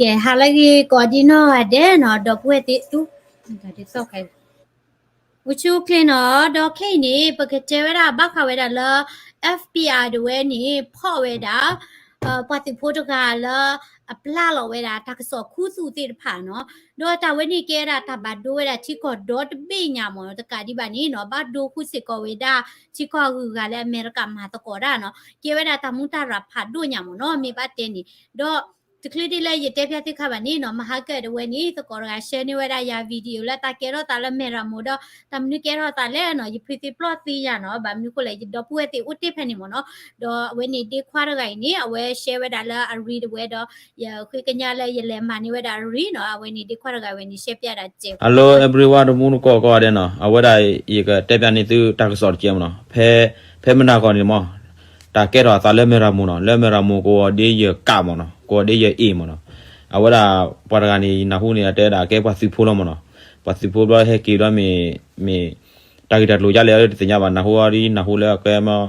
ကဲ ဟါလၢအဂ့ၤကိးဒံနီၢ်ဂၤဒဲးနီၤ ဒီပုၢ်ဝဲၢ်သ့ၣ်သု, အိၣ်ဆူၣ်အိၣ်ချ့နီၤ ဒီးခဲအံၤန့ၣ် ပကတဲဝဲဒၣ်ဘၣ်ဃးဝဲဒၣ်လၢ F B I တဝဲန့ၣ် ဖီၣ်ဝဲဒၣ် ပှၤသုးဖိတဂၤလၢ အပျၢ်လီၤဝဲဒၣ်တၢ်ကစီၣ်ခူသူၣ်သ့ၣ်တဖၣ်နီၤ, ဒီးတၢ်ဝဲန့ၣ်ကဲဒၣ်တၢ်ဘၣ်ဒိဝဲဒၣ်ထံကီၢ်ဒီတဘ့ၣ်ညါမ့ၢ်နီၤ, တကးဒံးဘၣ်န့ၣ်နီၤ ဘၣ်ဒိဃုာ်စ့ၢ်ကီးဝဲဒၣ် ထံကီၢ်အဂုၤအဂၤလၢအမဲရကၤမၤသကိးတၢ်နီၤ, ကဲဝဲဒၣ်တၢ်မူတၢ်ရၤဖးဒိၣ်ညါမ့ၢ်နီၤ မ့ၢ်ဘၣ်တဲန့ၣ်, ဒီးတချုးဒ်လၢယတဲဖျါသုခါဘၣ်န့ၣ်နီၤ မဟါကၢၣ်တဝဲန့ၣ် သကိးတဂၤ share န့ၢ်ဝဲဒၣ်ယၤ video လၢတၢ်ကဲထီၣ်သးလၢမဲရၤမိၤဒီး တၢ်မနုၤကဲထီၣ်သးလဲၣ်နီၤ ယဖုသ့ၣ်ပျီၣ်သံယၤနီၤ, ဘၣ်မနုၤဃိလဲၣ် ယဒီပုၢ်ဝဲၢ်သ့ၣ်အိၣ်တ့ၢ်ဖဲန့ၣ်မ့ၢ်နီၤ, ဒီးအဝဲန့ၣ်ဒ့ခွါတဂၤအံၤန့ၣ် အဝဲ share ဝဲဒၣ်လၢအရံတဝဲဒီး ယဃ့ကညးလၢယလဲၤမၤန့ၢ်ဝဲဒၣ်အရံနီၤ, အဝဲန့ၣ်ဒ့ခွါတဂၤဝဲန့ၣ် share ပျဲဒၣ်စဲး Hello everyone တမူတကိးကိးဂၤဒဲးနီၤ, အဝဲဒၣ်ယကတဲပျးန့ၢ်သုတၢ်ကစီၣ်တကဲးမ့ၢ်နီၤ, ဖဲ ဖဲမုၢ်နၤခီန့ၣ်မ့ၢ် တၢ်ကဲထီၣ်အသးလၢမဲရၤမိၤနီၤ, လၢမဲရၤမိၤကဝီၤဒ့ယကးမ့ၢ်နီၤ, ကဝီၤဒ့ယအ့ၣ်မ့ၢ်နီၤ, အဝဲဒၣ်ပှၤတဂၤန့ၣ် ယနၢ်ဟူန့ၣ် အတဲဒၣ်ကဲပှၤသုးဖိလီၤမ့ၢ်နီၤ, ပှၤသုးဖိဘျီဟဲက့ၤဘျီမ့ၢ် မ့ၢ် တၢ်ဂ့ၢ်တၢ်ကျိၤဒ်လဲၣ်တသ့ၣ်ညါဘၣ်, နၢ်ဟူအီၤဒ်နၢ်ဟူလၢအကဲမ့ၢ်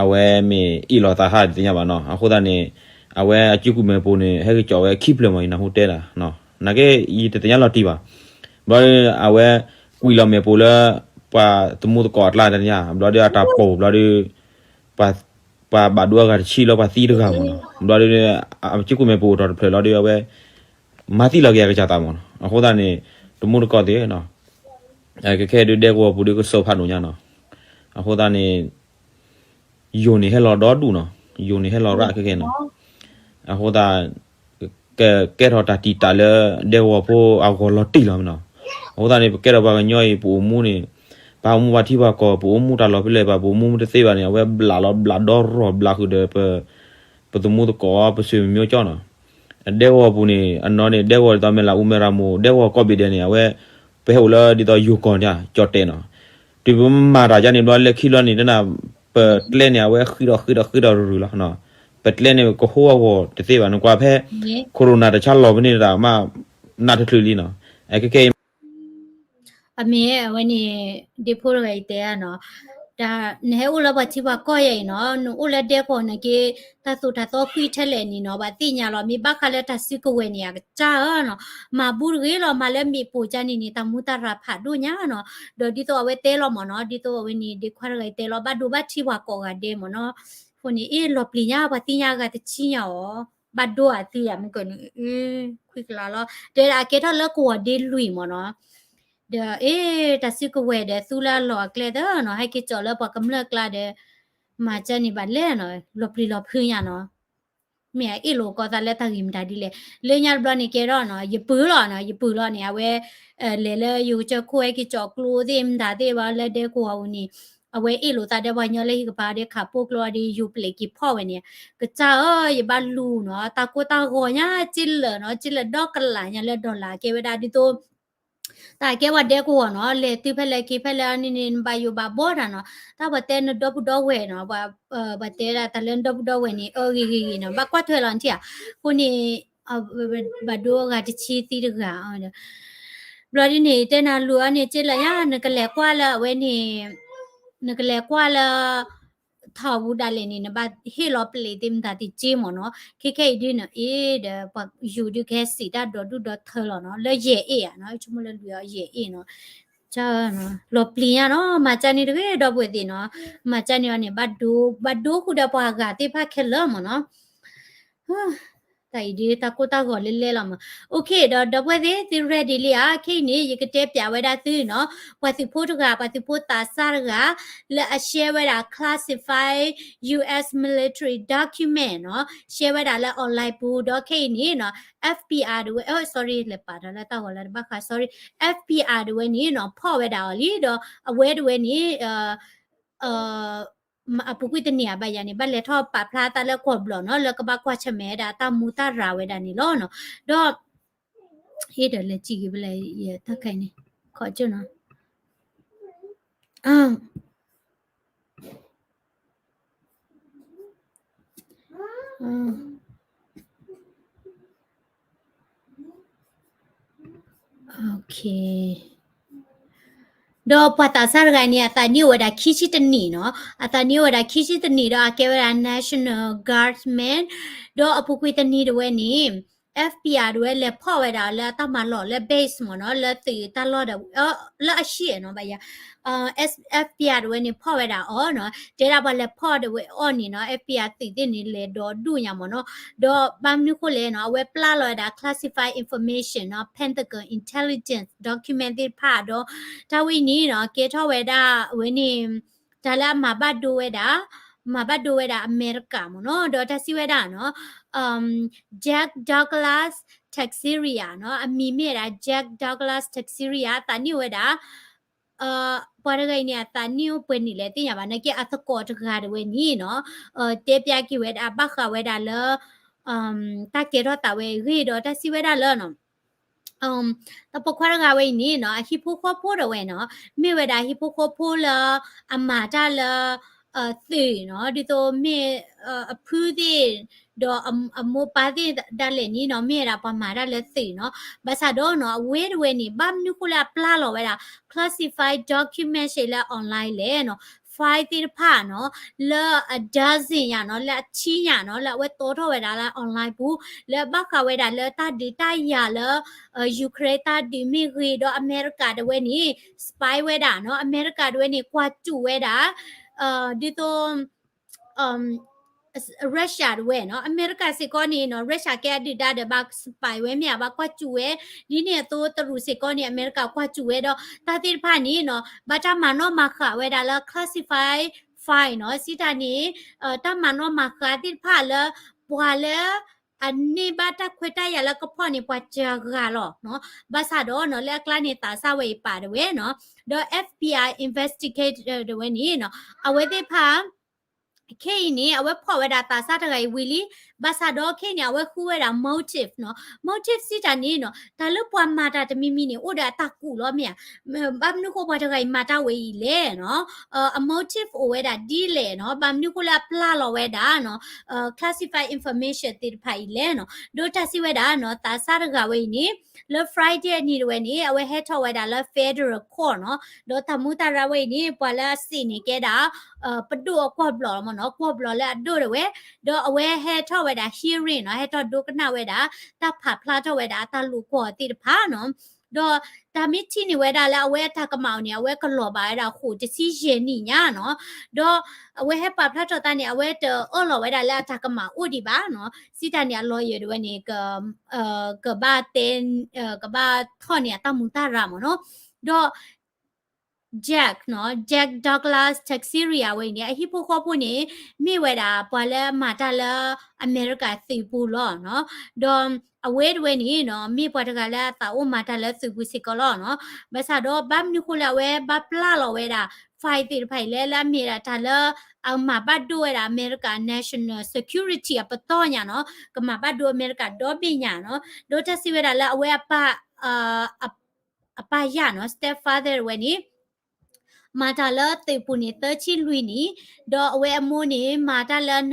အဝဲမ့ၢ်အ့ၣ်လိာ်သးဟါတသ့ၣ်ညါဘၣ်နီၤ, အဃိသတးန့ၣ် အဝဲအစုကွံာ်မဲာ်ပိာ်န့ၣ် ဟဲက့ၤကၠီၣ်ဝဲခံဖျၢၣ်မ့ၢ် ယနၢ်ဟူတဲဒၣ်, နာ်က့ ယတသ့ၣ်ညါလီၤတံၢ်ဘၣ်, ဘျီအဝဲ ကွံာ်လီၤမဲာ်ပိာ်လၢ ပှၤသမူသကိးအကျါတသ့ၣ်ညါ, ဘျီဒီးအတၢ်ပိာ်ဘျီဒီး ပှၤဘၣ်ဒိအဂၤတဆံလီၤ ပှၤသံတဂၤမ့ၢ်နီၤ, ဘျီဒီး အစုကွံာ်မဲာ်ပိာ်အိၣ်ထီၣ်တဖျၢၣ်လီၤဒီး အဝဲ မၤသံလီၤက့ၤအကစၢ်သးမ့ၢ်နီၤ, အဃိသတးန့ၣ် တမူတကိးသ့ၣ်နီၤ, ခဲခဲအံၤဒုးဒဲကဝီၤပူၤဒုးကစီၣ်ဖးဒိၣ်ညါနီၤ, အဃိသတးန့ၣ် ယိၤန့ၣ်ဟဲလီၤဒီဒူၣ်နီၤ, ယိၤန့ၣ်ဟဲလီၤရၣ်ခဲခဲနီၤ, အဃိသတး ကကဲထီၣ်တၢ်တံာ်တာ်လၢဒဲကဝီၤဖိအဂီၢ်လီၤတံၢ်လီၤမ့ၢ်နီၤ, အဃိသတးန့ၣ် ပကဲထီၣ်ပှၤကညီအံၤ ပအိၣ်မူန့ၣ် ပှၤအိၣ်မူပှၤထံပှၤကီၢ် ပအိၣ်မူတၢ်လီၢ်ဖဲလဲၣ်ဘၣ် ပအိၣ်မူမ့ၢ်တသ့ဘၣ်န့ၣ် အဝဲဘျးလီၤဘျးဒီရီၢ်ဘျးဃုာ်ဒီး ပသမူသကိး ပဆွေမျိုးကၠီနီၤ, ဒဲကဝီၤပူၤန့ၣ် အနီၢ်န့ၣ် ဒဲကဝီၤဒ်သိးမဲၢ်လးအူမဲၢ်ရမိၢ် ဒဲကဝီၤကိးဘ့ၣ်ဒဲးန့ၣ် အဝဲ ပဟဲအိၣ်လၢဒ်သိးယိၤကီၢ်န့ၣ် ကၠီၣ်တဲာ်နီၤ, တုၤပမၤတၢ်ယါန့ၣ်ဘျီလၢခံဘျီန့ၣ် တနၤ ပကျဲန့ၣ် အဝဲဃံးဒီးဃံးဒီးဃံးဒီးရုၢ်လီၤ, ပကျဲန့ၣ် ကဟိအဂီၢ်တသ့ဘၣ် နကွၢ်ဖဲ corona တၢ်ဆါလီၤဖဲန့ၣ်တၢ်မး နးတချုးလံနီၤ, အခဲခဲအံၤ အမ့ၢ်အဝဲန့ၣ် ဒ့ဖိတဂၤအံၤတဲနီၤ, တၢ်နဟဲအိၣ်လၢပှၤထံပှၤကီၢ်ယဲအံၤနီၤ နအိၣ်လၢဒဲကဝီၤန့ၣ်က့ တၢ်သိၣ်တၢ်သီကွံာ်ထဲလဲၣ်န့ၣ်နီၤ ဘၣ်သ့ၣ်ညါလီၤ မ့ၢ်ဘၣ်ဃးလၢတၢ်စုကဝဲၤန့ၣ် အကစၢ်ဧၢနီၤ, မၤဘူတဂ့ၤလီၤ မၤလၢမ့ၣ်ပိၢ်ကါန့ၣ်န့ၣ် တၢ်မူတၢ်ရၤဖးဒိၣ်ညါနီၤ, ဒီးဒ်သိးအဝဲတဲလီၤမ့ၢ်နီၤ ဒ်သိးအဝဲန့ၣ် ဒ့ခွါတဂၤအံၤတဲလီၤ ဘၣ်ဒိဘၣ်ထံးပှၤကိးဂၤဒဲးမ့ၢ်နီၤ, အဃိန့ၣ် အ့ၣ်လီၤပျံၤညါပှၤသ့ၣ်ညါအဂၤတဆံညါအီၤ, ဘၣ်ဒိအသံယၤမ့ၢ်ကၢန့ၣ် ခွံကလးလီၤ တဲဒၣ်အကဲထီၣ်လၢကဝီၤဒ့လွံၢ်မ့ၢ်နီၤ ဒီး အ့ၣ် တၢ်စုကဝဲၤဒီးသူလၢအလီၢ်အကျဲသၢနီၤ ဟဲက့ၤကၠီၣ်လၢပှၤကမျၢၢ်ကျါဒီး မၤကၢန့ၣ်ဘၣ်လဲၣ်နီၤ လီၤပျံၤလီၤဖုးညါနီၤ, မ့ၢ်အအ့ၣ်လိာ်ကီသးလၢတၢ်ဂ့ၢ်မတၤဒ်လဲၣ်, လၢညါတဘျီန့ၣ်ကဲထီၣ်နီၤ ယပုၢ်လီၤနီၤ ယပုၢ်လီၤန့ၣ် အဝဲ လဲၤလၢယိၤကစၢၢ်ခိၣ်ဟဲက့ၤကၠီၣ်ကျိသ့ၣ်မတၤသ့ၣ်ဘၣ်လၢဒဲကဝီၤအူန့ၣ်, အဝဲအ့ၣ်လိာ်သးဒီးပှၤကညီလၢဟံၣ်ကပၤဒီးခးပိၢ်ကျိဒီးယိၤပျဲးက့ၤဖီၣ်ဝဲန့ၣ်, ကစၢ်ဧၢ ယဘၣ်လူၤနီၤ တၢ်ကိၢ်တၢ်ဂီၤညါ စ့လၢာ်နီၤ စ့လၢာ်ဒီကလးညါလၢ dollar ကဲဝဲဒၣ်ဒ်သိး တၢ်ကဲပှၤဒဲကဝီၤနီၤ လဲၤတုၤဖဲလဲၣ်က့ၤဖဲလဲၣ်န့ၣ်န့ၣ် နဘၣ်ယိၣ်ဘၣ်ဘီတၢ်နီၤ, တၢ်ပှၤတဲနဒီပုၢ်ဒီဝဲၢ်နီၤ, ပှၤတဲဒၣ်တၢ်လၢနဒီပုၢ်ဒီဝဲၢ်န့ၣ် အဂ့ၤဂ့ၤဂ့ၤနီၤ ဘၣ်ကွၢ်ထွဲလီၤနထံၣ်ဧါ, အဃိန့ၣ် ဘၣ်ဒိအဂၤတဆံသံတဂၤ, ဘျီဒ်န့ၣ် တဲနၤလူၤအီၤန့ၣ် က့လၢညါ နကလဲၤကွၢ်လၢအဝဲန့ၣ် နကလဲၤကွၢ်လၢ ထီၣ်ပူၤဒၣ်လဲာ်န့ၣ် နဘၣ်ဟ့ၣ်လီၤပျဲးသ့ၣ်မတၤသ့ၣ်က့မ့ၢ်နီၤ, ခဲခဲအံၤဒ်န့ၣ် အ့ၣ် ဒီးပှၤယူၤဒုးကဟဲစံးတၢ်ဒီဒူၣ်ဒီထၢလီၤနီၤ လၢယဲၢ်အ့ၣ်ဧါနီၤ ဆိကမိၣ်လၢလွံၢ်အီၤယဲၢ်အ့ၣ်နီၤ, လီၤပျံၤညါနီၤ မၤကၢန့ၣ်တဂ့ၤ ဒီပုၢ်ဝဲၢ်သ့ၣ်နီၤ, မၤကၢန့ၣ်အီၤန့ၣ် ဘၣ်ဒိ ဘၣ်ဒိဃုာ်ဒီးပှၤဂၤသ့ၣ်တဖၣ်ခဲလၢာ်မ့ၢ်နီၤ တၢ်အံၤဒ်တၢ်ကိၢ်တၢ်ဂီၤလဲလဲလီၤမး, OK ဒီးဒီပုၢ်ဝဲၢ်သ့ၣ် သု ready လံဧါ, ခဲအံၤန့ၣ် ယကတဲပျးဝဲဒၣ်သုနီၤ, ပှၤသုးဖိတဂၤ ပှၤသုးဖိသးစၢ်တဂၤ လၢအ share ဝဲဒၣ် classified U S military document နီၤ, share ဝဲဒၣ်လၢ online ပူၤ ဒီးခဲအံၤန့ၣ်နီၤ, FBI တဝဲ sorry လဲၤပာ်ဒီးလၢတၢ်ဂီၤလၢတဘၣ်ဃး sorry, FBI တဝဲန့ၣ်နီၤ ဖီၣ်ဝဲဒၣ်အီၤလံ, ဒီးအဝဲတဝဲန့ၣ် အပူၤကွံာ်တနံၤအဘၣ်ယၤန့ၣ် ဘၣ်လဲၤထီၣ်ပာ်ဖျါသးလၢကီၢ်ဘျီနီၤ, လၢကဘၣ်ကွၢ်ဆၢၣ်မဲာ်ဝဲဒၣ်တၢ်မူတၢ်ရၤဝဲဒၣ်န့ၣ်လီၤနီၤ, ဒီး ဟ့ၣ်ဒီးလဲၤစံးက့ၤဖဲလဲၣ် ယတၢ်ခါအံၤန့ၣ် ခီကၠိနီၤ, OK ဒီးပှၤသးစၢ်တဂၤန့ၣ် အသးနံၣ်အိၣ်ဝဲဒၣ်ခံဆံတနံၣ်နီၤ, အသးနံၣ်အိၣ်ဝဲဒၣ်ခံဆံတနံၣ် ဒီးအကဲဝဲဒၣ် National Guardsman, ဒီးအပူၤကွံာ်တနံၤတဝဲန့ၣ် FBI တဝဲလဲၤဖီၣ်ဝဲဒၣ်လၢတၢ်မၤလီၢ်လၢ base မ့ၢ်နီၤ လၢသုးတၢ်လီၢ်ဒီး လၢအရှ့နီၤ ဘၣ်ယၤ FBI တဝဲန့ၣ်ဖီၣ်ဝဲဒၣ်အီၤနီၤ တဲဒၣ်ပှၤလဲၤဖီၣ်တဝဲအီၤန့ၣ်နီၤ FBI သုးသ့ၣ်န့ၣ်လဲၤဒီးဒူၣ်ညါမ့ၢ်နီၤ ဒီးဘၣ်မနုၤဃိလဲၣ်နီၤ အဝဲပျၢ်လီၤဝဲဒၣ် classified information နီၤ Pentagon intelligence document သ့ၣ်တဖၣ်ဒီး တၢ်ဝဲအံၤန့ၣ်နီၤ ကဲထီၣ်ဝဲဒၣ်အဝဲန့ၣ် တၢ်လၢအမၤဘၣ်ဒိဝဲဒၣ် မၤဘၣ်ဒိဝဲဒၣ်အမဲရကၤမ့ၢ်နီၤ ဒီးတၢ်စံးဝဲဒၣ်နီၤ Jack Douglas Teixeira နီၤ အမံၤမ့ၢ်ဝဲဒၣ် Jack Douglas Teixeira အသးနံၣ်အိၣ်ဝဲဒၣ် ပှၤတဂၤအံၤန့ၣ် အသးနံၣ်အိၣ်ပှဲၤနံၣ်လဲၣ်သ့ၣ်ညါဘၣ် နာ်က့အသကိးတဂၤတဝဲန့ၣ်နီၤ တဲပျးက့ၤဝဲဒၣ် ဘၣ်ဃးဝဲဒၣ်လၢ တၢ်ကဲထီၣ်သးဝဲအဂ့ၢ်ဒီးတၢ်စံးဝဲဒၣ်လၢနီၤ တၢ်ပိာ်ခွါတဂၤဝဲအံၤန့ၣ်နီၤ အဟံၣ်ဖိဃီဖိဒၣ်ဝဲနီၤ မ့ၢ်ဝဲဒၣ်ဟံၣ်ဖိဃီဖိလၢ အမၤတၢ်လၢ သုးနီၤ ဒ်သိးမ့ၢ် အဖုသ့ၣ် ဒီးအမိၢ်ပၢ်သ့ၣ်ဒၣ်လဲာ်န့ၣ်နီၤ မ့ၢ်ဝဲဒၣ်ပှၤမၤတၢ်လၢသုးနီၤ ဘၣ်ဆၣ်ဒီးနီၤ အဝဲတဝဲန့ၣ် ဘၣ်မနုၤဃိလၢအပျၢ်လီၤဝဲဒၣ် classified document လၢ online လဲၣ်နီၤ file သ့ၣ်တဖၣ်နီၤ လၢအ dozen ယၤနီၤ လၢအဆံညါနီၤ လၢအဝဲတီထီၣ်ဝဲဒၣ်လၢ online ပူၤ လၢဘၣ်ဃးဝဲဒၣ်လၢတၢ်ဒုးတၢ်ယၤလၢ Ukraine တၢ်ဒုးမ့ၢ်ဂ့ၤ ဒီးအမဲရကၤတဝဲန့ၣ် spy ဝဲဒၣ်နီၤ အမဲရကၤတဝဲန့ၣ် ကွၢ်စူၣ်ဝဲဒၣ် ဒ်သိး Russia တဝဲနီၤ အမဲရကၤစ့ၢ်ကီးန့ၣ်နီၤ Russia ကဲအဒုၣ်ဒါဒီးဘၣ် spy ဝဲမ့ၢ်ဧါ ဘၣ်ကွၢ်စူၣ်ဝဲ ဒ်န့ၣ်အသိးတရူးစ့ၢ်ကီးန့ၣ် အမဲရကၤကွၢ်စူၣ်ဝဲဒီး တၢ်သ့ၣ်တဖၣ်န့ၣ်နီၤ ဘၣ်တၢ်မၤနီၣ်မၤဃာ်ဝဲဒၣ်လၢ classified file နီၤ စံးတၢ်န့ၣ် တၢ်မၤနီၣ်မၤဃာ်သ့ၣ်တဖၣ်လၢ ပှၤလၢ အန့ၢ်ဘၣ်တၢ်ခွဲးတၢ်ယာ်လၢကဖီၣ်န့ၣ် ပှၤစှၤဂၤလီၤနီၤ ဘၣ်ဆၣ်ဒီးနီၤ လၢအကျါန့ၣ် သးစၢ်ဝဲအံၤပာ်တဝဲနီၤ ဒီး FBI investigator တဝဲန့ၣ်နီၤ အဝဲသ့ၣ်တဖၣ် ခဲအံၤန့ၣ် အဝဲဖီၣ်ဝဲဒၣ်သးစၢ်တဂၤအံၤဝံၤလံ ဘၣ်ဆၣ်ဒီးခဲအံၤန့ၣ် အဝဲဃုဝဲဒၣ် motive နီၤ motive စံးတၢ်န့ၣ်နီၤ တၢ်လၢပှၤမၤတၢ်တမံၤမံၤန့ၣ် အိၣ်ဒီးအတၢ်ကူၣ်လီၤမ့ၢ်ဧါ ဘၣ်မနုၤဃိပှၤတဂၤအံၤမၤတၢ်ဝဲအံၤလဲၣ်နီၤ အ motive အိၣ်ဝဲဒၣ်ဒ်လဲၣ်နီၤ ဘၣ်မနုၤဃိလၢအပျၢ်လီၤဝဲဒၣ်နီၤ classified information သ့ၣ်တဖၣ်အံၤလဲၣ်နီၤ ဒီးတၢ်စံးဝဲဒၣ်နီၤ သးစၢ်တဂၤဝဲအံၤန့ၣ် လၢ Friday အနံၤတဝဲန့ၣ် အဝဲဟဲထီၣ်ဝဲဒၣ်လၢ federal court နီၤ ဒီးတၢ်မူးတၢ်ရၢ်ဝဲအံၤန့ၣ် ပှၤလၢအစံးန့ၣ်ကဲဒၣ် ပဒိၣ်အကွီၢ်ဘျီၣ်လီၤမ့ၢ်နီၤ ကွီၢ်ဘျီၣ်လၢအဒိၣ်တဝဲ ဒီးအဝဲဟဲထီၣ်ဝဲဒၣ် hearing နီၤ ဟဲထီၣ်ဒိကနၣ်ဝဲဒၣ် တၢ်ဖးဖျါထီၣ်ဝဲဒၣ်အတၢ်လိာ်ကွီၢ်သ့ၣ်တဖၣ်နီၤ ဒီးတၢ်မ့ၢ်ထံၣ်န့ၢ်ဝဲဒၣ်လၢအဝဲအတၢ်ကမၣ်အီၤန့ၣ် အဝဲကလီၤဘၣ်ဝဲဒၣ်ဃိာ်တဆံယဲၢ်နံၣ်ညါနီၤ ဒီးအဝဲဟဲပာ်ဖျါထီၣ်သးန့ၣ် အဝဲတအၢၣ်လီၤဝဲဒၣ်လၢအတၢ်ကမၣ်အိၣ်ဒံးဘၣ်နီၤ စံးတၢ်န့ၣ် အ lawyer တဝဲန့ၣ် ကဘၣ်တဲ ကဘၣ်ထီၣ်န့ၢ်အတၢ်မူးတၢ်ရၢ်မ့ၢ်နီၤ ဒီး Jack နီၤ Jack Douglas Teixeira ဝဲအံၤန့ၣ် အဟံၣ်ဖိဃီဖိန့ၣ် မ့ၢ်ဝဲဒၣ်ပှၤလၢမၤတၢ်လၢအမဲရကၤသုးပူၤလီၤနီၤ ဒီးအဝဲတဝဲန့ၣ်နီၤ မ့ၢ်ပှၤတဂၤလၢအသးအိၣ်မၤတၢ်လၢသုးပူၤစ့ၢ်ကီးလီၤနီၤ ဘၣ်ဆၣ်ဒီးဘၣ်မနုၤဃိလၢအဝဲဘၣ်ပျၢ်လီၤဝဲဒၣ် file သ့ၣ်တဖၣ်အံၤလဲၣ် လၢအမ့ၢ်ဒၣ်တၢ်လၢ အမၤဘၣ်ဒိဝဲဒၣ်အမဲရကၤ national security အပတီၢ်ညါနီၤ ကမၤဘၣ်ဒိအမဲရကၤဒီဘ့ၣ်ညါနီၤ ဒီးတၢ်စံးဝဲဒၣ်လၢအဝဲအပၢ် အပၢ်ယၢ်နီၤ stepfather ဝဲန့ၣ် မၤတၢ်လၢသုးပူၤန့ၣ် သၢဆံလွံၢ်နံၣ်, ဒီးအဝဲအမိၢ်န့ၣ် မၤတၢ်လၢ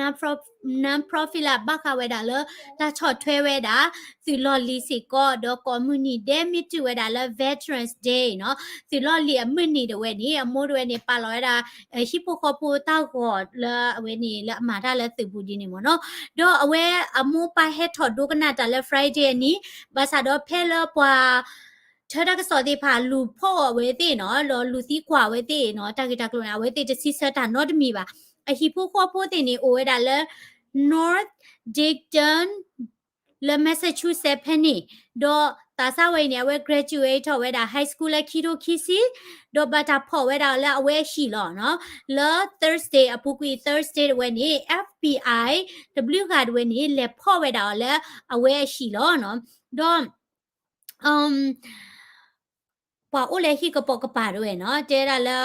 non-profit လၢဘၣ်ဃးဝဲဒၣ်လၢ တၢ်ဆီၣ်ထွဲဝဲဒၣ် သုးလီၢ်လံၤစ့ၢ်ကီး, ဒီးကိးမုၢ်နံၤဒဲးမ့ၢ်တုၤဝဲဒၣ်လၢ Veterans Day နီၤ, သုးလီၢ်လံၤအမုၢ်နံၤဒၣ်ဝဲန့ၣ် အမိၢ်ဒၣ်ဝဲန့ၣ် ပာ်လီၤဝဲဒၣ်ဟံၣ်ဖိဃီဖိတၢ်ဂီၤလၢအဝဲန့ၣ်လၢအမၤတၢ်လၢသုးပူၤဒ်န့ၣ်မ့ၢ်နီၤ. ဒီးအဝဲအမိၢ်ပၢ်ဟဲထီၣ်ဒိကနၣ်တၢ်လၢ Friday အနံၤ, ဘၣ်ဆၣ်ဒီးဖဲလၢပှၤ ထၢတၢ်ကစီၣ်သ့ၣ်တဖၣ် လူၤဖီၣ်အီၤဝဲသ့ၣ်နီၤ, ဒီးလူၤသံကွၢ်ဝဲသ့ၣ်နီၤ, တၢ်ဂ့ၢ်တၢ်ကျိၤန့ၣ် အဝဲသ့ၣ်တစံးဆၢတၢ်နီတမံၤဘၣ်. အဟံၣ်ဖိဃီဖိသ့ၣ်န့ၣ် အိၣ်ဝဲဒၣ်လၢ North Dighton လၢ Massachusetts ဖဲန့ၣ်, ဒီးသးစၢ်ဝဲအံၤန့ၣ် အဝဲ graduate ထီၣ်ဝဲဒၣ် high school လၢခံထိခံဆံ, ဒီးဘၣ်တၢ်ဖီၣ်ဝဲဒၣ်လၢအဝဲအဟံၣ်လီၤနီၤ, လၢ Thursday အပူၤကွံာ် Thursday တဝဲန့ၣ် FBI တဘျုးဂၤတဝဲန့ၣ် လဲၤဖီၣ်ဝဲဒၣ်အီၤလၢအဝဲအဟံၣ်လီၤနီၤ. ဒီး ပှၤအိၣ်လၢဟံၣ်ကပိာ်ကပၤတဝဲနီၤ, တဲဒၣ်လၢ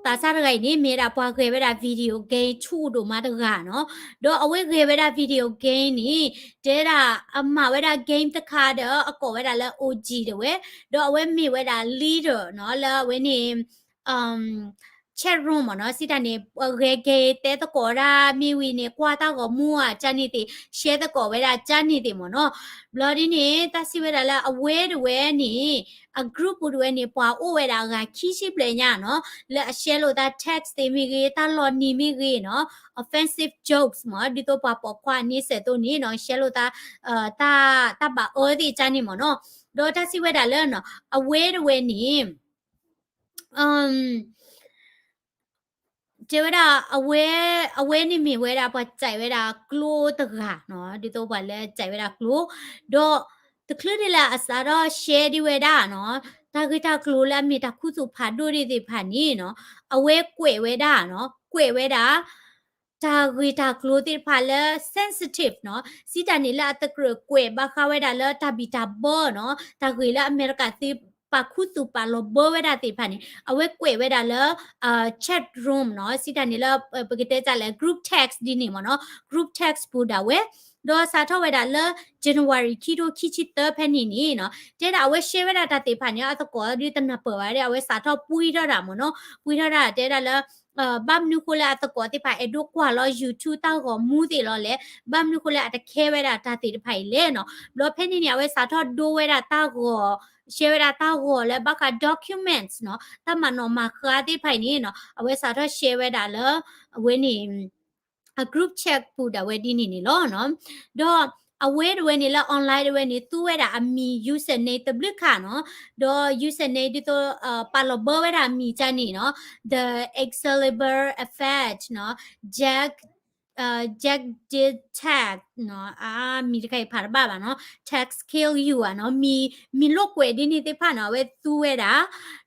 သးစၢ်တဂၤအံၤန့ၣ် မ့ၢ်ဒၣ်ပှၤဂဲၤဝဲဒၣ် video game ဆူၣ်ဒိၣ်မးတဂၤနီၤ. ဒီးအဝဲဂဲၤဝဲဒၣ် video game န့ၣ် တဲဒၣ်အမၤဝဲဒၣ် game တခါဒီး အကိးဝဲဒၣ်လၢ O G တဝဲ, ဒီးအဝဲမ့ၢ်ဝဲဒၣ် leader နီၤ, လၢအဝဲန့ၣ် Jack chat room မ့ၢ်နီၤ, စံးတၢ်န့ၣ် ဂဲၤက့ၤတဲသကိးဒၣ်မ့ၢ်ဝံၤန့ၣ် ကွၢ်တၢ်ဂီၤမူဧါ ကန့ၣ်သ့ၣ် ရှဲသကိးဝဲဒၣ်ကန့ၣ်သ့ၣ်မ့ၢ်နီၤ. ဘျီဒ်န့ၣ် တၢ်စံးဝဲဒၣ်လၢအဝဲတဝဲန့ၣ် အ group ပူၤတဝဲန့ၣ် ပှၤအိၣ်ဝဲဒၣ်အဂၤခံဆံဘျဲၣ်ညါနီၤ, လၢအရှဲလိာ်သး text သ့ၣ်မ့ၢ်ဂ့ၤ တၢ်လီၤနံၤမ့ၢ်ဂ့ၤနီၤ, offensive jokes မ့ၢ် ဒ်သိးပှၤပိာ်ခွါန့ၣ်စဲးသိးန့ၣ်နီၤ, ရှဲလိာ်သး တၢ် တၢ်ဘၣ်အၢသ့ၣ်ကန့ၣ်မ့ၢ်နီၤ. ဒီးတၢ်စံးဝဲဒၣ်လၢ အဝဲတဝဲန့ၣ် တဲဝဲဒၣ် အဝဲ အဝဲန့ၣ်မ့ၢ်ဝဲဒၣ်ပှၤစဲးဝဲဒၣ်ကျိတဂၤနီၤ, ဒ်သိးပှၤလၢစဲးဝဲဒၣ်ကျိ, ဒီးတချုးဒ်လၢအစးထီၣ်ရှဲဒ်ဝဲဒၣ်နီၤ, တၢ်ဂ့ၢ်တၢ်ကျိၤလၢအမ့ၢ်တၢ်ခူသူၣ်ဖးဒိၣ်ဒ်သ့ၣ်တဖၣ်န့ၣ်နီၤ, အဝဲကွဲးဝဲဒၣ်နီၤ, ကွဲးဝဲဒၣ် တၢ်ဂ့ၢ်တၢ်ကျိၤသ့ၣ်တဖၣ်လၢ sensitive နီၤ, စံးတၢ်န့ၣ်လၢအသကြၢးကွဲးဘၣ်ဃးဝဲဒၣ်လၢတၢ်ဘံၣ်တၢ်ဘၢနီၤ, တၢ်ဂ့ၢ်လၢအမဲရကၤသုးပာ်ခူသူၣ်ပာ်လီၤဘၢဝဲဒၣ်သ့ၣ်တဖၣ်န့ၣ် အဝဲကွဲးဝဲဒၣ်လၢ chat room နီၤ, စံးတၢ်န့ၣ်လၢ ပကတဲတၢ်လဲၣ် group text ဒ်န့ၣ်မ့ၢ်နီၤ, group text ပူၤဒၣ်ဝဲ, ဒီးစးထီၣ်ဝဲဒၣ်လၢ January ခံထိခံဆံသၢဖဲန့ၣ်န့ၣ်နီၤ, တဲဒၣ်အဝဲရှဲဝဲဒၣ်တၢ်သ့ၣ်တဖၣ်န့ၣ် အသကိးဒ်တနၢ်ပၢၢ်ဘၣ်ဒီး အဝဲစးထီၣ်ပှံထီၣ်တၢ်မ့ၢ်နီၤ, ပှံထီၣ်တၢ်တဲဒၣ်လၢ ဘၣ်မနုၤဃိလၢအသကိးသ့ၣ်တဖၣ်အဲၣ်ဒိးကွၢ်လီၤ YouTube တၢ်ဂီၤမူသ့ၣ်လီၤလဲၣ်, ဘၣ်မနုၤဃိလၢအတခဲဝဲဒၣ်တၢ်သ့ၣ်တဖၣ်အံၤလဲၣ်နီၤ. ဘျီဖဲန့ၣ်န့ၣ် အဝဲစးထီၣ်ဒိဝဲဒၣ်တၢ်ဂီၤ, ရှဲဝဲဒၣ်တၢ်ဂီၤလၢဘၣ်ဃး documents နီၤ, တၢ်မၤနီၣ်မၤဃါသ့ၣ်တဖၣ်အံၤန့ၣ်နီၤ, အဝဲစးထီၣ်ရှဲဝဲဒၣ်လၢ အဝဲန့ၣ် အ group chat ပူၤဒၣ်ဝဲဒ်န့ၣ်န့ၣ်လီၤနီၤ. ဒီးအဝဲတဝဲန့ၣ်လၢ online တဝဲန့ၣ် သူဝဲဒၣ်အမံၤ username တဘျုးခါနီၤ, ဒီး username ဒ်သိး ပာ်လီၤဘၢဝဲဒၣ်အမံၤကန့ၣ်နီၤ, The Excalibur Effect နီၤ, Jack Jack did text နီၤ, အမံၤတခါအံၤဖးတဘၣ်ဘၣ်နီၤ, text kill you ဧါနီၤ, မံၤလိာ်ကွဲးဒ်န့ၣ်သ့ၣ်တဖၣ်နီၤ, အဝဲသူဝဲဒၣ်,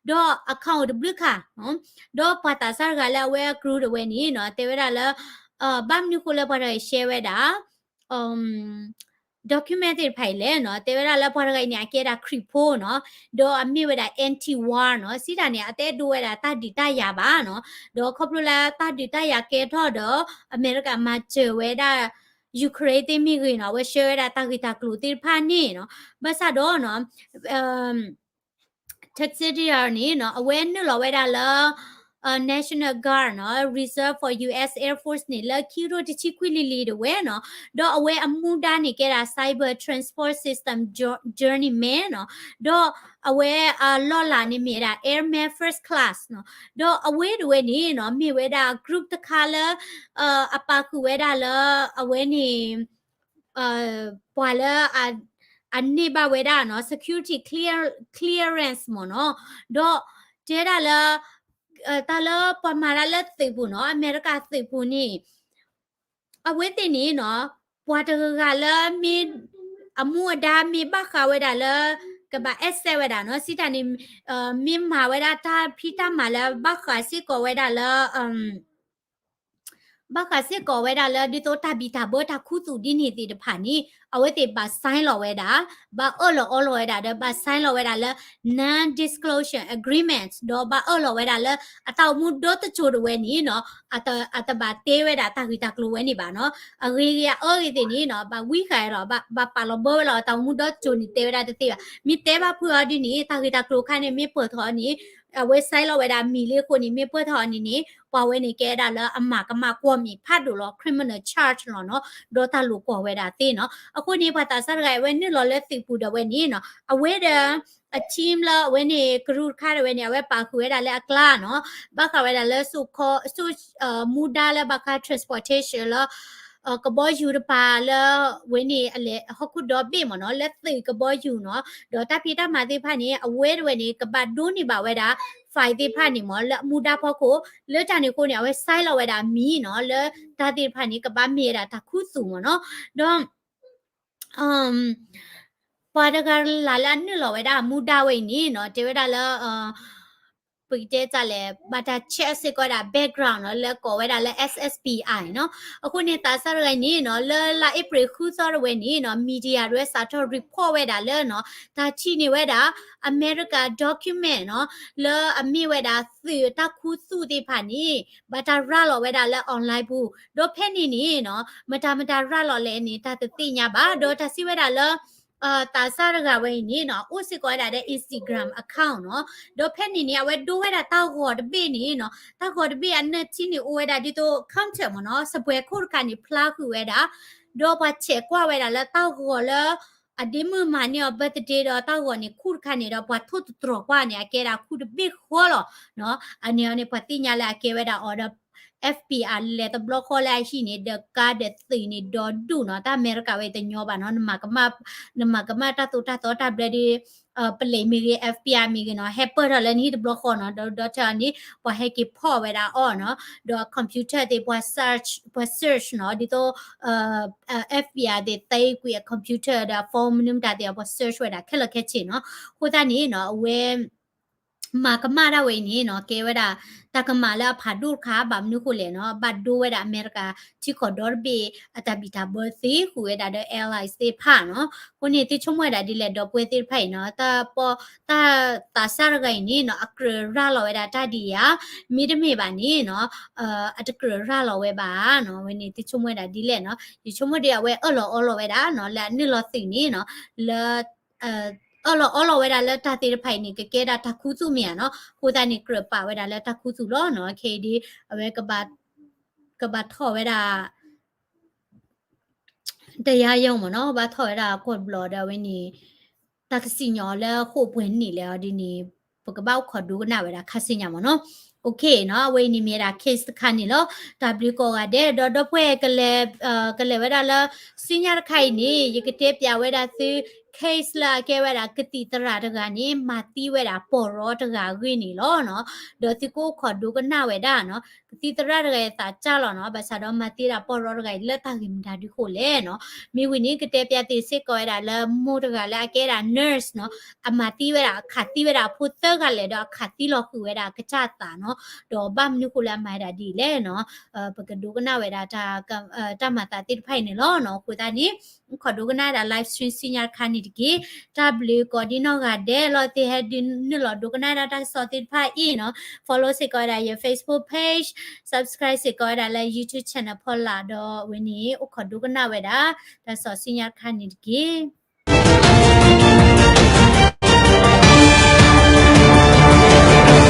ဒီး account တဘျုးခါနီၤ, ဒီးပှၤသးစၢ်တဂၤလၢအဝဲအ group တဝဲန့ၣ်နီၤ, တဲဝဲဒၣ်လၢ ဘၣ်မနုၤဃိလၢပှၤတဂၤအံၤ share ဝဲဒၣ် document သ့ၣ်တဖၣ်အံၤလဲၣ်နီၤ, တဲဝဲဒၣ်လၢပှၤတဂၤအံၤန့ၣ် အကဲဒၣ်ခရံာ်ဖိနီၤ, ဒီးအမ့ၢ်ဝဲဒၣ် anti-war နီၤ, စံးတၢ်န့ၣ် အတအဲၣ်ဒိးဝဲဒၣ်တၢ်ဒုးတၢ်ယၤဘၣ်နီၤ, ဒီးခီဖျိလၢတၢ်ဒုးတၢ်ယၤကဲထီၣ်ဒီး အမဲရကၤမၤစၢၤဝဲဒၣ် Ukraine သ့ၣ်မ့ၢ်ဂ့ၤနီၤ, အဝဲ share ဝဲဒၣ်တၢ်ဂ့ၢ်တၢ်ကျိၤသ့ၣ်တဖၣ်န့ၣ်နီၤ, ဘၣ်ဆၣ်ဒီးနီၤ Texas န့ၣ်နီၤ, အဝဲနုာ်လီၤဝဲဒၣ်လၢ National Guard နီၤ, Reserve for U S Air Force န့ၣ် လၢခံကထိတဆံခွံလံၤလံၤတဝဲနီၤ, ဒီးအဝဲအမူဒါန့ၣ်ကဲဒၣ် Cyber Transport System Jour- Journeyman နီၤ, ဒီးအဝဲအလီၢ်လၤန့ၣ်မ့ၢ်ဝဲဒၣ် Airman First Class နီၤ, ဒီးအဝဲတဝဲန့ၣ်နီၤ မ့ၢ်ဝဲဒၣ် group တခါလၢ အပာ်ဃုာ်ဝဲဒၣ်လၢ အဝဲန့ၣ် ပှၤလၢ အန့ၢ်ဘၣ်ဝဲဒၣ်နီၤ security clear- clearance မ့ၢ်နီၤ, ဒီးတဲဒၣ်လၢ တၢ်လၢပှၤမၤတၢ်လၢသုးပူၤနီၤ အမဲရကၤသုးပူၤန့ၣ် အဝဲသ့ၣ်န့ၣ်နီၤ ပှၤတဂၤဂၤလၢမ့ၢ် အမူအဒါမ့ၢ်ဘၣ်ဃးဝဲဒၣ်လၢ ကဘၣ် access ဝဲဒၣ်နီၤ စံးတၢ်န့ၣ် မ့ၢ်မၤဝဲဒၣ်တၢ်ဖံးတၢ်မၤလၢဘၣ်ဃးစ့ၢ်ကီးဝဲဒၣ်လၢ ဘၣ်ဃးစ့ၢ်ကီးဝဲဒၣ်လၢဒ်သိးတၢ်ဘံၣ်တၢ်ဘၢတၢ်ခူသူၣ်ဒ်န့ၣ်သ့ၣ်တဖၣ်န့ၣ် အဝဲသ့ၣ်ဘၣ် sign လီၤဝဲဒၣ်, ဘၣ်အၢၣ်လီၤအီလီၤဝဲဒၣ်ဒီး ဘၣ် sign လီၤဝဲဒၣ်လၢ non-disclosure agreement ဒီးဘၣ်အၢၣ်လီၤဝဲဒၣ်လၢ အတၢ်အိၣ်မူဒီတစိၤတဝဲန့ၣ်နီၤ အတဘၣ်တဲဝဲဒၣ်တၢ်ဂ့ၢ်တၢ်ကျိၤဝဲန့ၣ်ဘၣ်နီၤ, အဂ့ၤဂ့ၤအအၢဂ့ၤသ့ၣ်န့ၣ်နီၤ ဘၣ်ဝံဃာ်လီၤ ဘၣ်ပာ်လီၤဘၢဝဲလီၤ တၢ်အိၣ်မူဒီတစိၤန့ၣ်တဲဝဲဒၣ်တသ့ဘၣ်, မ့ၢ်တဲဘၣ်ဖုးအီၤဒ်န့ၣ် တၢ်ဂ့ၢ်တၢ်ကျိၤခါန့ၣ် မ့ၢ်ပၢၢ်ထီၣ်အီၤန့ၣ် အဝဲ sign လီၤဝဲဒၣ်မံၤလံအဃိန့ၣ် မ့ၢ်ပၢၢ်ထီၣ်အီၤန့ၣ်န့ၣ် ပှၤဝဲန့ၣ်ကဲဒၣ်လၢအမၤကမၣ်ကွီၢ်မ့ၢ်ဖးဒိၣ်လီၤ criminal charge လီၤနီၤ, ဒီးတၢ်လိာ်ကွီၢ်ဝဲဒၣ်သ့နီၤ, အဃိန့ၣ် ပှၤသးစၢ်တဂၤအဝဲနုာ်လီၤလၢသုးပူၤဒီးဝဲန့ၣ်နီၤ အဝဲဒီး အ team လၢအဝဲန့ၣ် ကရူၢ်တခါဒီးဝဲန့ၣ် အဝဲပာ်ဃုာ်ဝဲဒၣ်လၢအကျါနီၤ, ဘၣ်ဃးဝဲဒၣ်လၢ စိၣ် မူဒါလၢဘၣ်ဃး transportation လၢ ကဘီယူၤတပၤလၢ ဝဲန့ၣ်အလဲၤဟီၣ်ခိၣ်ဒီဘ့ၣ်မ့ၢ်နီၤ လၢသုးကဘီယူၤနီၤ, ဒီးတၢ်ဖံးတၢ်မၤသ့ၣ်တဖၣ်န့ၣ် အဝဲတဝဲန့ၣ် ကဘၣ်ဒိးန့ၢ်ဘၣ်ဝဲဒၣ် file သ့ၣ်တဖၣ်န့ၣ်မ့ၢ် လၢအမူဒါဖီခိၣ်, လၢတၢ်န့ၣ်အဃိန့ၣ် အဝဲ sign လီၤဝဲဒၣ်မံၤနီၤ လၢတၢ်သ့ၣ်တဖၣ်န့ၣ် ကဘၣ်မ့ၢ်ဝဲဒၣ်တၢ်ခူသူၣ်မ့ၢ်နီၤ, ဒီး ပှၤတဂၤလၢ်လၢအနုာ်လီၤဝဲဒၣ်အမူဒါဝဲအံၤန့ၣ်နီၤ တဲဝဲဒၣ်လၢ ပကတဲတၢ်လဲၣ် ဘၣ်တၢ် check စ့ၢ်ကီးဝဲဒၣ် background နီၤ လၢကိးဝဲဒၣ်လၢ S S P I နီၤ, အဃိန့ၣ် သးစၢ်တဂၤအံၤန့ၣ်နီၤ လၢလါအ့ဖြ့ၣ်ဃုသီတဝဲန့ၣ်နီၤ media တဝဲစးထီၣ် report ဝဲဒၣ်လၢနီၤ တၢ်ထံၣ်န့ၢ်ဝဲဒၣ် အမဲရကၤ document နီၤ လၢအမ့ၢ်ဝဲဒၣ်သုးတၢ်ခူသူၣ်သ့ၣ်တဖၣ်န့ၣ် ဘၣ်တၢ်ရၤလီၤဝဲဒၣ်လၢ online ပူၤ, ဒီးဖဲန့ၣ်န့ၣ်နီၤ မတၤမတၤရၤလီၤလဲၣ်န့ၣ် တၢ်တသ့ၣ်ညါဘၣ်, ဒီးတၢ်စံးဝဲဒၣ်လၢ သးစၢ်တဂၤဝဲအံၤန့ၣ်နီၤ အိၣ်စ့ၢ်ကီးဝဲဒၣ်ဒီး Instagram account နီၤ, ဒီးဖဲန့ၣ်န့ၣ် အဝဲဒိဝဲဒၣ်တၢ်ဂီၤတဘ့ၣ်န့ၣ်နီၤ, တၢ်ဂီၤတဘ့ၣ်အနၢၣ်ထံန့ၣ် အိၣ်ဝဲဒၣ်ဒ်သိး counter မ့ၢ်နီၤ, စပွဲခိၣ်တခါန့ၣ် ဖျါဃုာ်ဝဲဒၣ်, ဒီးပှၤဆဲးကွၢ်ဝဲဒၣ်လၢတၢ်ဂီၤလၢ အဒ့မုၣ်မၤန့ၢ်အီၤ birthday ဒီးတၢ်ဂီၤန့ၣ် ခူၣ်တခါန့ၣ်ဒီး ပှၤထိၣ်သတြီၤကွၢ်န့ၣ် အကဲဒၣ်ခူၣ်တဘ့ၣ်ဃီလီၤနီၤ, အန့ၣ်အီၤန့ၣ် ပှၤသ့ၣ်ညါလၢအကဲဝဲဒၣ်အီၤဒီး F B I လဲၤတဘျီဃီလၢအဟံၣ်န့ၣ် ဒီးကါဒီးသုးန့ၣ် ဒီဒူၣ်နီၤ, တၢ်အမဲရကၤဝဲတညီဘၣ်နီၤ, နမၤကမၣ်တၢ်သိၣ်တၢ်သီတၢ်ဘျၢဒ် ပလံးမ့ၢ်ဂ့ၤ F B I မ့ၢ်ဂ့ၤနီၤ, ဟဲပၢၢ်ထီၣ်လၢနဟံၣ်တဘျီဃီနီၤ, ဒီးဒီးထဲအီၤန့ၣ် ပှၤဟဲက့ၤဖီၣ်ဝဲဒၣ်အီၤနီၤ, ဒီး computer သ့ၣ် ပှၤ search ပှၤ search နီၤ, ဒ်သိး F B I သ့ၣ်သ့ကွံာ်အ computer ဒီးအ phone မနုၤမတၤသ့ၣ်အီၤ ပှၤ search ဝဲဒၣ်ခဲလၢာ်ခဲဆ့နီၤ, အဃိသတးန့ၣ်နီၤ အဝဲ မၤကမၣ်ဒၣ်ဝဲအံၤန့ၣ်နီၤ ကဲဝဲဒၣ် တၢ်ကမၣ်လၢအဖးဒိၣ်တခါ ဘၣ်မနုၤဃိလဲၣ်နီၤ, ဘၣ်ဒိဝဲဒၣ်အမဲရကၤ ထံကီၢ်ဒီတဘ့ၣ် အတၢ်ဘံၣ်တၢ်ဘၢသ့ဃုာ်ဝဲဒၣ်ဒီး allies သ့ၣ်တဖၣ်နီၤ, အဃိန့ၣ် သုဆိကမိၣ်ဝဲဒၣ်ဒ်လဲၣ် ဒီပုၢ်ဝဲၢ်သ့ၣ်တဖၣ်အံၤနီၤ, တၢ်ပီၢ် တၢ်သးစၢ်တဂၤအံၤန့ၣ်နီၤ အကြၢးရၤလီၤဝဲဒၣ်တၢ်ဒ်အံၤဧါ, မ့တမ့ၢ်ဘၣ်န့ၣ်နီၤ အတကြၢးရၤလီၤဝဲဘၣ်နီၤ, ဝဲန့ၣ် သုဆိကမိၣ်ဝဲဒၣ်ဒ်လဲၣ်နီၤ, ယဆိကမိၣ်ဒီးအဝဲအၢၣ်လီၤအီလီၤဝဲဒၣ်နီၤ လၢအနုာ်လီၤသုးန့ၣ်နီၤ, လၢ အၢၣ်လီၤအီလီၤဝဲဒၣ်လၢတၢ်သ့ၣ်တဖၣ်အံၤန့ၣ် ကကဲဒၣ်တၢ်ခူသူၣ်မ့ၢ်ဧါနီၤ, အဃိသတးန့ၣ် ကြၢးပာ်ဝဲဒၣ်လၢတၢ်ခူသူၣ်လီၤနီၤ, ခဲအံၤဒ် အဝဲ ကဘၣ်ထီၣ်ဝဲဒၣ် တရားရုံးမ့ၢ်နီၤ, ဘၣ်ထီၣ်ဝဲဒၣ်ကီၢ်ဘျီဒီး အဝဲန့ၣ် တၢ်ကစံၣ်ညီၣ်အီၤလၢဃိာ်ပှဲၤနံၣ်လဲၣ်အီၤဒ်န့ၣ် ပကဘၣ်အိၣ်ခိးဒိကနၣ်ဝဲဒၣ်ခါဆူညါမ့ၢ်နီၤ, အဝဲအံၤန့ၣ်မ့ၢ်ဝဲဒၣ် case တခါန့ၣ်လီၤ, တၢ်ဘျုးကိးဂၤဒဲး ဒီးဒီပုၢ်ဝဲၢ် ကလဲၤဝဲဒၣ်လၢ ဆူညါတခါအံၤန့ၣ် ယကတဲပျးဝဲဒၣ်သု case လၢအကဲဝဲဒၣ်ကသံၣ်သရၣ်တဂၤန့ၣ် မၤသံဝဲဒၣ်ပီၢ်ရီတဂၤအဂ့ၢ်န့ၣ်လီၤနီၤ, ဒီးသုကအိၣ်ခိးဒိကနၣ်ဝဲဒၣ်နီၤ, ကသံၣ်သရၣ်တဂၤအသးစၢ်လီၤနီၤ, ဘၣ်ဆၣ်ဒီးမၤသံဝဲဒၣ်ပီၢ်ရီတဂၤအံၤလၢတၢ်ဂ့ၢ်မတၤဒုးဃိလဲၣ်နီၤ, မ့ၢ်ဝံၤန့ၣ် ကတဲပျးသ့ၣ်စ့ၢ်ကီးဝဲဒၣ်လၢမိၢ်တဂၤလၢအကဲဒၣ် nurse နီၤ, အမၤသံဝဲဒၣ် အခးသံဝဲဒၣ်အဖိသၢဂၤလဲၣ် ဒီးအခးသံလီၤဃုာ်ဝဲဒၣ်အကစၢ်အသးနီၤ, ဒီးဘၣ်မနုၤဃိလၢအမၤဝဲဒၣ်ဒ်အံၤလဲၣ်နီၤ, ပကဒိကနၣ်ဝဲဒၣ် တၢ်မၤသးသ့ၣ်တဖၣ်အံၤန့ၣ်လီၤနီၤ, အဃိသတးန့ၣ် ခိးဒိကနၣ်ဝဲဒၣ် live stream ဆူညါတခါန့ၣ်တက့ၢ်. တၢ်ဘျုးကိးဒံနီၢ်ဂၤဒဲးလီၤ, သုဟဲဒုးနုာ်လီၤဒိကနၣ်ဝဲဒၣ်တၢ်ကစီၣ်သ့ၣ်တဖၣ်အံၤနီၤ, follow စ့ၢ်ကီးဝဲဒၣ်ယ Facebook page, subscribe စ့ၢ်ကီးဝဲဒၣ်လၢ YouTube channel ဖီလာ်ဒီးဝဲန့ၣ် အိၣ်ခိးဒိကနၣ်ဝဲဒၣ် တၢ်ကစီၣ်ဆူညါတခါန့ၣ်တက့ၢ်.